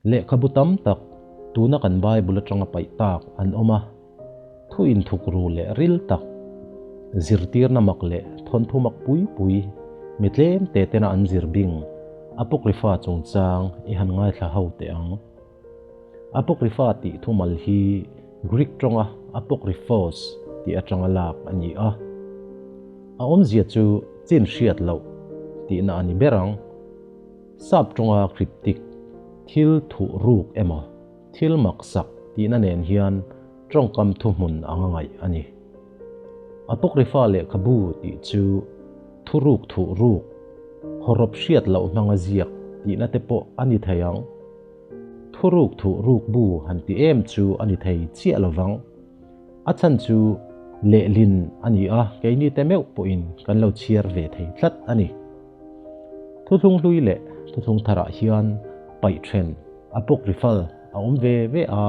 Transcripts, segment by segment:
Lehkhabu tam tak tuna kan Bible atanga paih tak an awm a, thu inthukru leh ril tak, zirtirna mak leh thawnthu mak pui pui mi tlem te tena an zir bing Apocrypha chungchang i han ngaithla ho teh ang. Apocrypha tih thumal hi Greek tawnga apokryphos tih atanga lak a ni a. A awmzia chu chin hriat loh tihna a ni ber ang. Sap tawnga cryptic, thil thuh ruk emaw, thil maksak tihna nen hian tawngkam thuhmun anga ngaih a ni. Apocrypha lehkhabu tih chu thuruk thuh ruk, hawrawp hriat loh hmanga ziak tihna te pawh a ni thei ang. Thuruk thuh ruk bu han ti em chu a ni thei chiah lo vang. A chhan chu lehlin a ni a, keini te meuh pawhin kan lo chhiar ve thei tlat a ni. Thuthlung hlui leh thuthlung tharah hian paih then Apocryphal a awm ve ve a,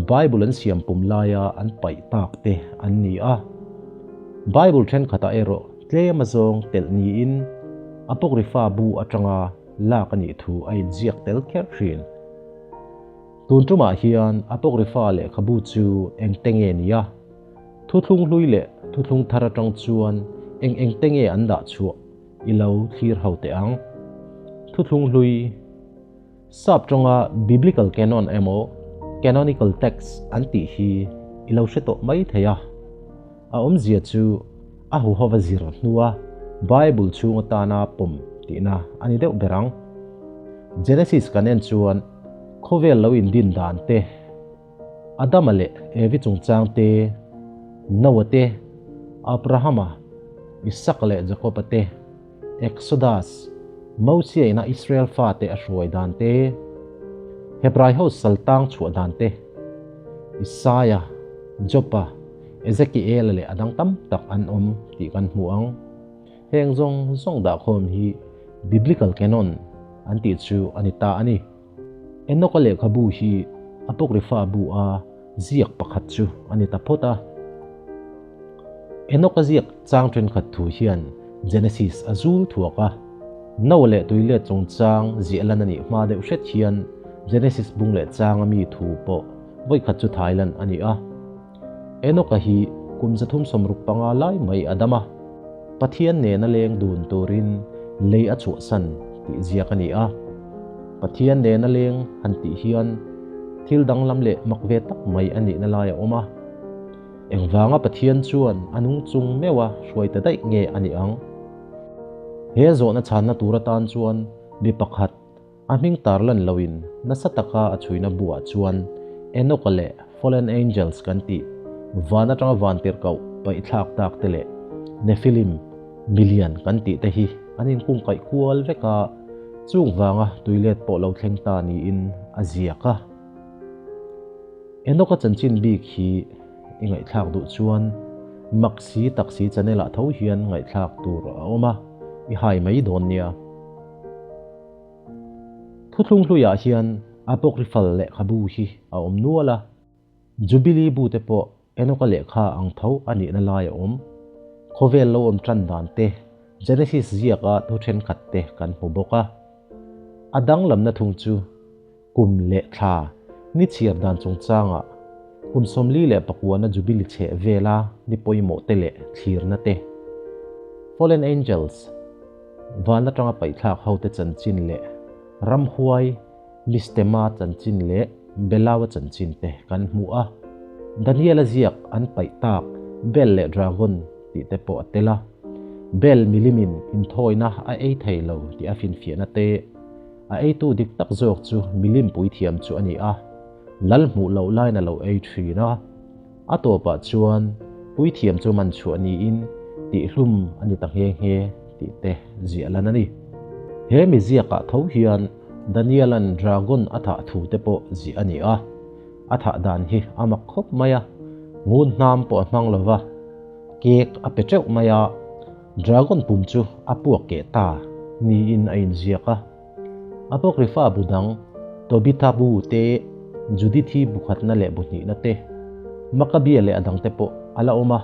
Bible an siam pum laia an paih tak te an ni a. Bible thenkhatah erawh tlem azawng telh niin Apocrypha bu atanga lak a nih thu a inziak tel kher thin. Tun tumah hian Apocrypha lehkhabu chu engte nge ni a? Thuthlung hlui leh thuthlung thar atang chuan eng engte nge an dah chhuah i lo thlir ho teh ang. Thuthlung hlui, Sap tawnga Biblical Canon emaw Canonical Text an tih hi i lo hre tawh mai thei a. A awmzia chu a huhova zir hnua Bible chhung atana pawm tihna a ni deuh ber ang. Genesis kan en chuan khawvel lo indin dan te, Adama leh Evi chungchang te, Noa te, Abrahama, Isaka leh Jakoba te, Exodus, Mosia ina Israel fate a hruai dan te, Hebrai ho sal tang chhuah dan te, Isaia, Joba, Ezekiela leh a dang tam tak an awm tih kan hmu ang. Heng zawng zawng dahkhawm hi Biblical Canon an tih chu a ni ta a ni. Enoka lehkhabu hi Apocrypha bu a ziak pakhat chu a ni ta phawt a. Enoka ziak chang thenkhat thu hian Genesis a zul thuak a. Noah leh tuilet chungchang ziah lan a nih hma deuh hret hian Genesis bung leh changa mi thu pawh vawikhat chu thai lan a ni a. Enoka hi kum 365 lai mai a dam a. Pathian nena leng dun turin lei a chhuahsan tih ziak a ni a. Pathian nena leng han tih hian thil danglam leh mak ve tak mai a nihna lai a awm a. Engvanga Pathian chuan a nung chung meuha hruai ta daih nge a nih ang? He zawhna chhanna tur atan chuan mi pakhat a hming tar lan loin nasa taka a chhuina buah chuan Enoch-a leh Fallen Angels kan tih van atanga van tirhkoh paihthlak tak te leh Nephilim, milian kan tih te hi an inkungkaih kual vek a, chung vanga tuilet pawh lo thleng ta niin a ziak a. Enoch-a chanchin bik hi i ngaihthlak duh chuan Maksi Taksi channel-ah tho hian ngaihthlak tur a awm a, i hai mai dawn nia. Thuthlung hluiah hian Apocryphal lehkhabu hi a awm nual a, Jubilee bu te pawh Enoch-a lehkha ang tho a nihna lai a awm. Khawvel lo awm tan dan te, Genesis ziaka thu thenkhat te kan hmu bawk a. A danglamna thung chu Kum leh thla ni chhiar dan chungchangah kum 49na Jubilee chheh vela ni pawimawh te leh thlirna te, Fallen Angels, van atanga paihthlak hote chanchin leh ramhuai Mistema chanchin leh Belaua chanchin te kan hmu a. Daniela ziak an paih tak Bel leh Dragon tih te pawh a tel a. Bel milimin inthawina a ei thei lo tih a finfiahna te, A eitu dik tak zawk chu milim puithiam chu a ni a, lal hmuh loh lain a lo ei thin a. A tawpah chuan puithiam chu man chhuah niin tihhlum a ni ta nghe nghe tih te ziah lan a ni. He mi ziakah tho hian Daniel-a'n dragon a thah thu te pawh ziah a ni a. A thah dan hi a mak khawp mai a, ngun hnam pawh a hmang lo va, kek a pe teuh mai a. Dragon pum chu a puak keh ta niin a inziak a. Apocrypha bu dang, Tobitha bu te, Judithi bu khatna leh bu hnihna te, Maccabea leh a dangte pawh a la awm a.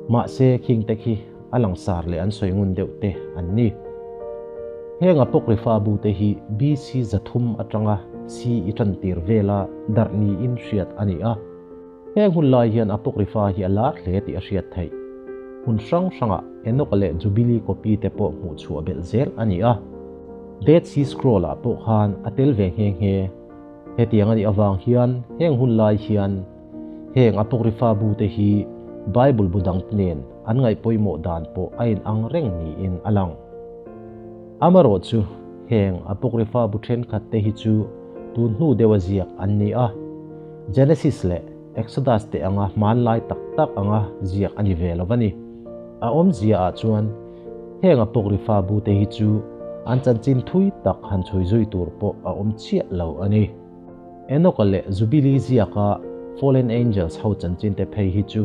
Mahse, khingte khi a langsar leh an sawi ngun deuh te an ni. Heng Apocrypha bu te hi BC 300 atanga. CE tan tir vela darh niin hriat a ni a. Heng hun lai hian Apocrypha hi a lar hle tih a hriat theih. Hmun hrang hrangah Enoch-a leh Jubilee copy te pawh hmuh chhuah belh zel a ni a. Dead Sea Scroll-ah pawh khan a tel ve nghe nghe. Hetiang a nih avang hian heng hun lai hian heng Apocrypha bu te hi Bible bu dangte nen an ngaih pawimawh dan pawh a inang reng niin a lang. Amarawhchu heng Apocrypha bu thenkhat te hi chu tun hnu deuha ziak an ni a, Genesis leh Exodus te anga hmanlai tak tak anga ziak a ni ve lo a ni. A awmzia ah chuan heng Apocrypha bu te hi chu an chanchin thui tak han chhui zui tur pawh a awm chiah lo a ni. Enoch-a leh Jubilee ziaka Fallen Angels ho chanchin te phei hi chu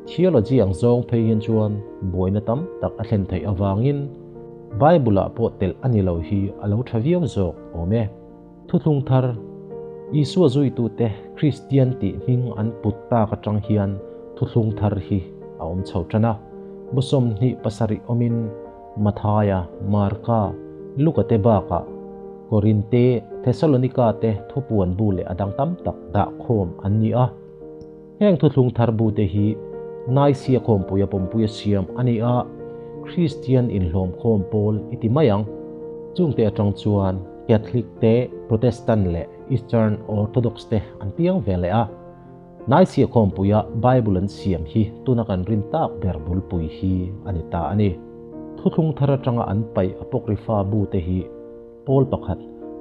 theology ang zawng phei hian chuan buaina tam tak a thlen theih avangin Bible-ah pawh telh a ni lo hi a lo tha viau zawk awm e. Thuthlung thar, Isua zuitute Kristian tih hming an put tak atang hian thuthlung thar hi a awm chho tan a. Bu 27 awmin Mathaia, Marka, Luka te bakah Korinte, Thesalonika te thupuan bu leh a dang tam tak dah khawm an ni a. Heng thuthlung thar bu te hi Nicaea khawmpuia pawmpuia siam a ni a, Kristian inhlawm khawm pawl i ti mai ang. Chungte atang chuan Catholic te, Protestant leh Eastern Orthodox te an piang ve leh a. Nicaea khawmpuia Bible an siam hi tuna kan rin tak ber bulpui hi a ni ta a ni. Thuthlung thar atanga an paih Apocrypha bu te hi pawl pakhat,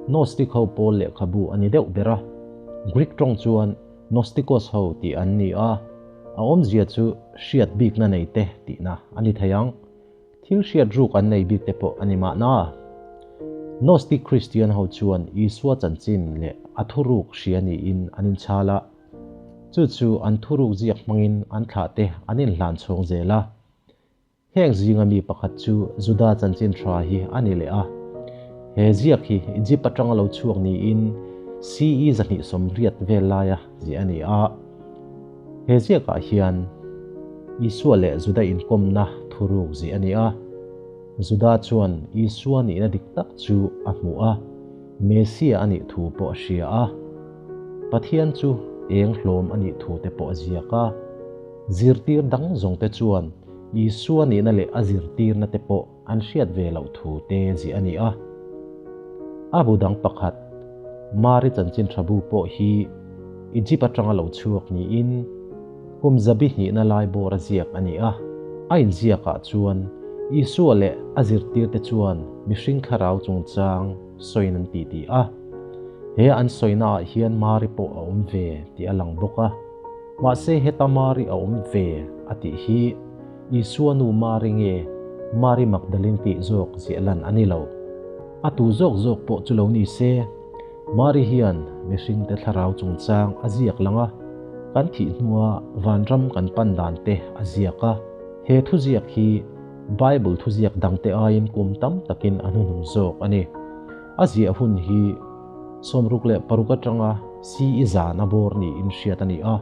Gnostic ho pawl lehkhabu a ni deuh ber a. Greek tawng chuan Gnosticos ho tih an ni a, a awmzia chu hriat bikna nei te tihna a ni thei ang. Thil hriat ruk an nei bik te pawh a ni mahna. Gnostic Christian ho chuan Isua chanchin leh a thuruk hria niin an inchhal a, chu chu an thuruk ziak hmangin an thlah te an inhlan chhawng zel a. Heng zinga mi pakhat chu Juda chanchin tha hi a ni leh a. He ziak hi Egypt atanga lo chhuak niin CE 280 vel laia ziah a ni a. He ziakah hian Isua leh Juda inkawmna thuruk ziah a ni a. Juda chuan Isua nihna dik tak chu a hmu a, Messiah a nih thu pawh a hria a. Pathian chu eng hlawm a nih thu te pawh a ziak a. Zirtir dang zawngte chuan Isua nihna leh a zirtirna te pawh an hriat ve loh thu te ziah a ni a. A bu dang pakhat, Mari chanchin tha bu pawh hi Egypt atanga lo chhuak niin kum zabi hnihna lai bawr a ziak a ni a. A inziakah chuan Isua leh a zirtirte chuan mihring thlarau chungchang sawiin an titi a. He an sawinaah hian Mari pawh a awm ve tih a lang bawk a. Mahse heta Mari a awm ve a tih hi Isua nu Mari nge Mari Magdalene tih zawk ziah lan a ni lo. A tu zawk zawk pawh chu lo ni se, Mari hian mihringte thlarau chungchang a ziak lang a, kan thih hnua vanram kan pan dan te a ziak a. He thuziak hi Bible thuziak dangte aiin kum tam takin a hnuhnung zawk a ni. A ziah hun hi 66 atanga CE zan a bawr niin hriat a ni a.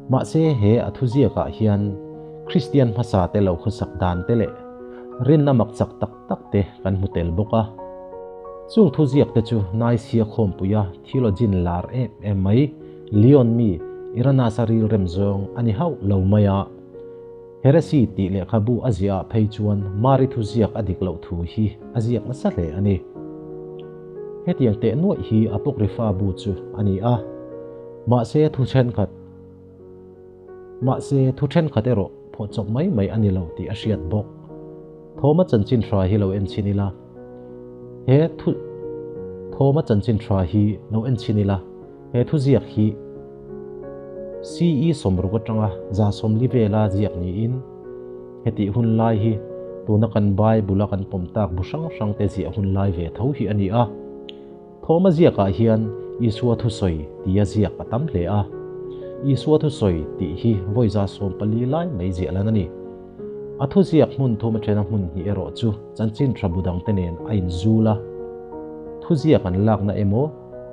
Mahse he a thuziakah hian Kristian hmasa te lo khawsak dan te leh rinna mak chak tak tak te kan hmu tel bawk a. Chung thuziak te chu Nicaea khawmpuia theologian lar em em mai Leon mi Irenaeus-a rilrem zawng a ni hauh lo mai a. Heresy tih lehkhabu a ziah ah phei chuan Mari thuziak a dik loh thu hi a ziak nasa hle a ni. Hetiang teh nuaih hi Apocrypha bu chu a ni a. Mahse thu thenkhat Mahse thu thenkhat erawh phuahchawp mai mai a ni lo tih a hriat bawk. Thawma chanchin tha hi lo en chhin ila. He thu Thawma chanchin tha hi lo en chhin ila. He thuziak hi CE 60 atanga 140 vela ziak niin hetih hun lai hi tuna kan Bible-a kan pawm tak bu hrang hrang te ziah hun lai ve tho hi a ni a. Thawma ziakah hian Isua thusawi tia ziak a tam hle a. Isua thusawi tih hi vawi 14 lai mai ziah lan a ni. A thuziak hmun thum athena hmun hnih erawh chu chanchin tha bu dangte nen a inzul a. Thuziak an lakna emaw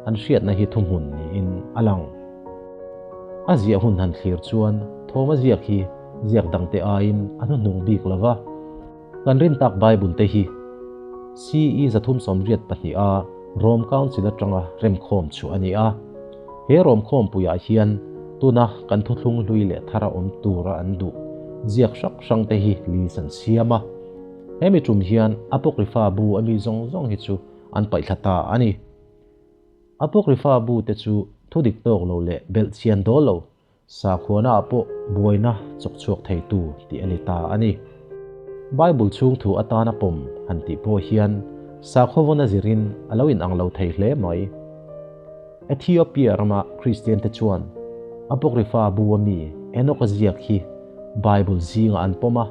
an hriatna hi thuhmun niin a lang. A ziah hun han thlir chuan Thawma ziak hi ziak dangte aiin a hnuhnung bik lo va. Kan rin tak Bible te hi CE 382 a. Rom Council atanga remkhawm chhuah a ni a. He Rom khawmpuiah hian tuna kan thuthlung hlui leh thara awm tura an duh ziak hrang hrang te hi list an siam a. Hemi tum hian Apocrypha bu a mi zawng zawng hi chu an paihthla ta a ni. Apocrypha bu te chu thudik tawk lo leh belhchian dawl lo Sakhuana ah pawh buaina chawk chhuak theitu tih a ni ta a ni. Bible chhung thu atana pawm han tih pawh hian sakhuavawn a zirin a lo inang lo thei hle mai. Ethiopia rama Kristian te chuan Apocrypha bu a mi Enoch a ziak hi Bible zingah an pawm a,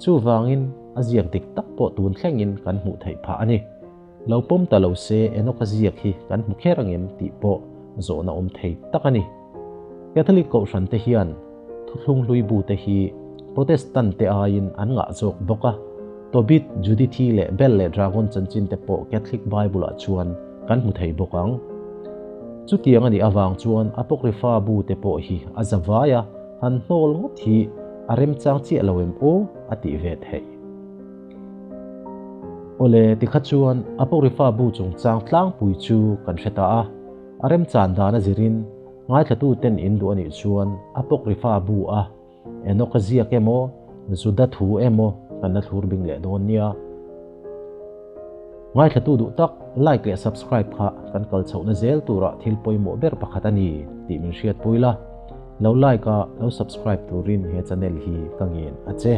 chuvangin a ziak dik tak pawh tun thlengin kan hmuh theih phah a ni. Lo pawm ta lo se Enoch a ziak hi kan hmu kher angem tih pawh zawhna awm thei tak a ni. Catholic Kohhran te hian thuthlung hlui bu te hi Protestant te aiin an ngah zawk bawk a, Tobit, Judithi leh Bel leh Dragon chanchin te pawh Catholic Bible ah chuan kan hmu thei bawk ang. Chutiang a nih avang chuan Apocrypha bu te pawh hi a za vai a, han hnawl ngawt hi a remchang chiah lo em aw a tih ve theih. Awle, tikha chuan Apocrypha bu chungchang tlangpui chu kan hre ta a. A remchan dan a zirin ngaithlatu ten in duh a nih chuan Apocrypha bu a Enoch a ziak emaw, Juda thu emaw kan la thlur bing leh dawn nia. Ngaithlatu duh tak like leh subscribe kha kan kal chhohna zel turah thil pawimawh ber pakhat a ni tih min hriatpui la. Lo like a, lo subscribe turin he channel hi ka ngen a che.